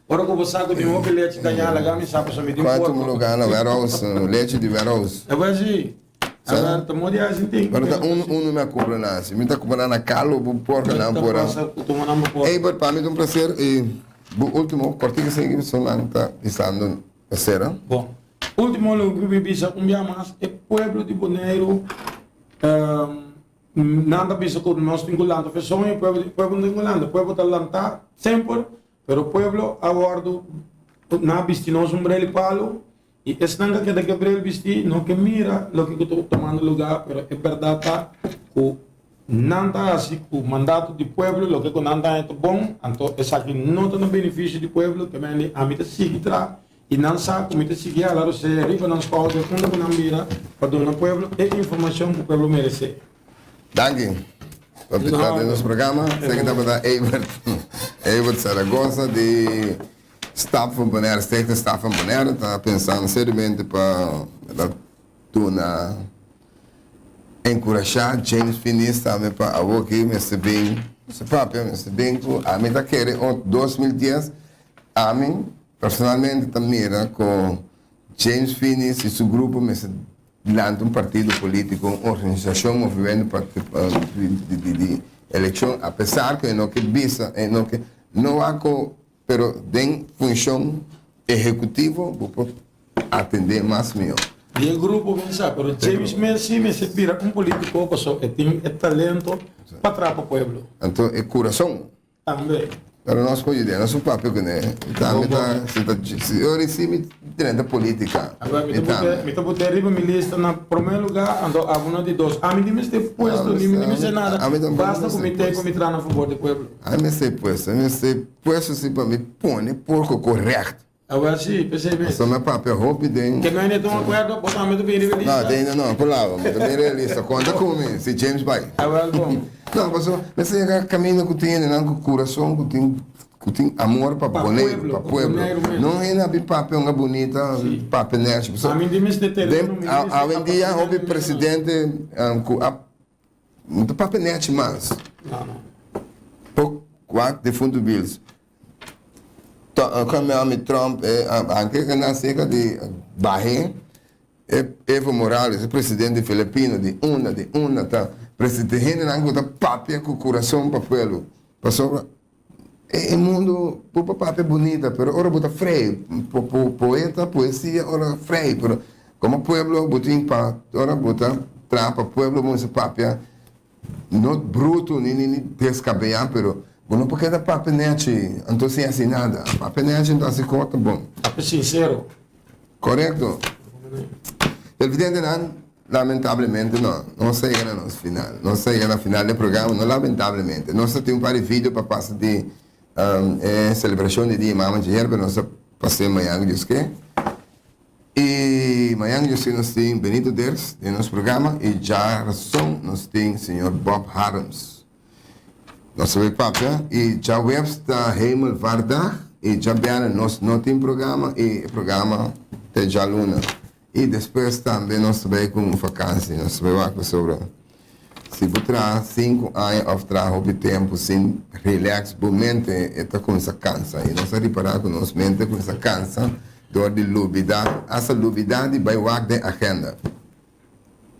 Ora ku bo sa ku tin hopi lechi dañá, laga mi sa pasobra mi tin Kua porko. tuma lugar na warehouse, lechi di warehouse. E bai si. Sa? Awel, ta modi asi tin. Pero ta un uno mi a kumpra na asi. Mi ta kumpra na kalo bo porko nan Ta por. pasa ku tuma nan bo porko. Ey, but pa mi ta un placer y bo ultimo kortiko sigui pasobra nan ta bisando pa sera. Bon. Ultimo lo ku mi bisa un bia mas e pueblo di Boneiru nan ta bisa ku nos tin ku lanta fe soño pueblo di pueblo no tin ku lanta pueblo ta lanta semper pero pueblo a wordu nan a bisti nos un brel di palu i esnan ka keda ke brel bisti no ke mira loke ku ta tomando luga pero e bèrdat ta ku nan ta hasi ku mandato di pueblo loke ku nan ta haña ta bon anto esaki no ta na benefisio di pueblo te mende ami ta sigui traha I nan sa ku mi ta sigui hala rosea riba nan skouder unda ku nan bira pa duna pueblo e informashon ku pueblo meresé. Danki pa bista den nos programa. Esaki tabata Evert, Evert Zaragoza di Stap van Bonaire, Stichting Stap van Bonaire ta pensando seriamente pa duna enkurashá James Finies tambe pa awoki mester bin, mester papia, mester bin ku ami ta kere 2010 Ami personalmente ta mira ku James Finies i su grupo mester lanta un partido politiko, un organisashon, movimento di elekshon apesar ku e no ke bisa, e no ke no wak ku pero den funshon ehekutivo bo por atendé mas mihó. Di e grupo bin sa, pero James mes si mester bira un politiko pasobra e tin e talento pa traha pa pueblo. Anto e kurason. Tambe. Pero nos por yuda, nos por papia kuné. Mi tambe ta, si ta, si ora si mi drenta polítika. Awor mi ta pute, mi ta pute riba mi lista na promé lugá, anto abo na di dos. Ami di mester puesto, ni mi di mester nada. Basta ku mi tei pa mi traha na fabor di pueblo. Ami mester puesto, ami mester puesto si pa mi pone porko korekto. Awor si, p'esei mes. Pasobra mi a papia hopi den. Ke no e ta un akuerdo, bo tambe ta bin riba e lista? No, den no, por laba, mi ta bin riba e lista. Konta ku mi si James bai. Awor bon. No, pasobra mi sa yega kaminda ku tin hendenan ku kurason, ku tin ku tin amor pa Boneiru, pa pueblo. No hende a bin papia un bunita, papia nèchi. Pasobra Ami di mester tereno, mi di mester awendia hopi presidente ku a no ta papia nèchi mas. No, no. Por wak defuntu Bills. Ami Trump e anke ke nan seka di bahe e Evo Morales e presidente filipino di unda di unda ta presidente hendenan ku ta papia ku kurason pa pueblo pasobra e mundo bo por papia bunita pero ora bo ta frei poeta poesia ora frei pero komo pueblo bo tin pa ora bo ta traha pa pueblo bo mester papia. No bruto ni ni descabeyá pero bo no por keda papia nechi anto sin haci nada. Papia nechi anto haci cos ta bon. Papia sincero. Corecto. Televidentenan, lamentablemente no, nos a yega na nos final. Nos a yega na final di e programa, no lamentablemente. Nos a tin un par di video pa pasa di e celebracion di Dia Mama djayer pero nos a pas'é mañan cu Dios ke. Y mañan yo si nos tin Benito Ders den nos programa y djarason nos tin señor Bob Harms. Nos ta bay papia y djaweps ta Hemelvaartdag y djabièrnè nos no tin programa y e programa te djaluna. Y despues tambe nos ta bay cu un vakantie, nos ta bay wak pasobra si bo traha sinku aña of traha hopi tempo sin relax bo mente e ta cuminsa cansa y nos a ripara cu nos mente a cuminsa cansa Dor di lubidá, hasta lubidá di bai wak den agenda.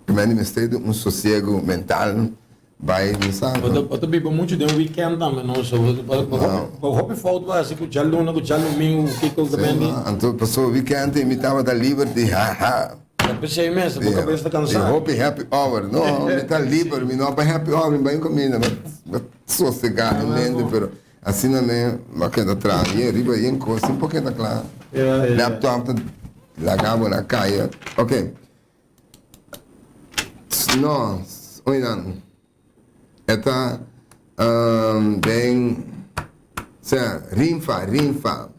Primer di mester di un sosiego mental. Bai mi sa. Bo ta biba muchu den weekend tambe no so bo hopi fout bo hasi ku djaluna ku djalumingu ku kiko ku ta bini. Anto paso weekend mi tabata liber di ha ha. Ta p'esei mes bo kabes ta kansa. Di hopi happy hour no mi ta liber mi no a bai happy hour mi bai un kaminda mi sosega e mente pero asina mi a keda traha yen riba yen kos sin por keda kla laptop ta laga bo na kaya ok. No, oinan, e ta den, sea, Rinfa, Rinfa.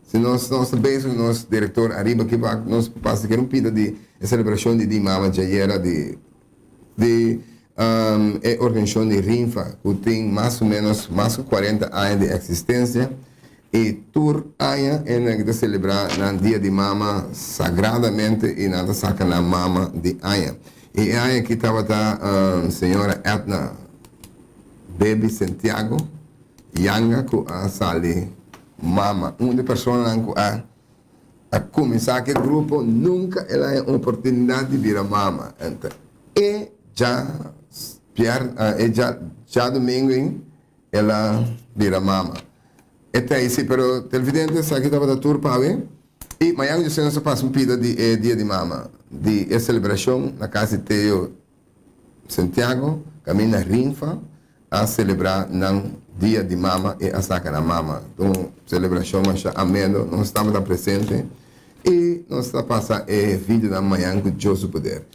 Si nos nos ta bezig ku nos direktor ariba aki pa nos pasa kier un pida di e selebrashon di di mama djayera di di e organisashon di Rinfa ku tin mas o menos mas ku kuarenta aña di eksistensia. I tur aña e nan ta selebrá nan Dia di Mama sagradamente i nan ta saka nan mama di aña. I e aña aki tabata señora Edna Baby Santiago Yanga ku a sali mama. Un di personanan ku a a kuminsá ku e grupo nunka el a haña un oportunidat di bira mama. Enta e dja e djadumingu ei El a bira mama. E ta ei si, pero televidente esaki tabata tur pawe. I mañan José nos a pasa un pida di e dia di mama, di e selebrashon na kas di Teo Santiago, kaminda Rinfa a selebrá nan dia di mama i a saka nan mama. Ta un selebrashon masha ameno, nos tabata presente i nos ta pasa e videonan mañan ku Dios su poder.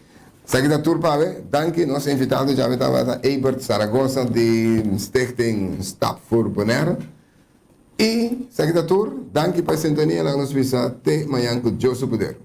Esaki ta tur pa awe. Danki. Nos invitado djawe tabata Ebert Saragoza di Stichting Stap voor Bonaire. I esaki ta tur. Danki pa e sintonia. Laga nos bisa te mañan ku Dios su poder.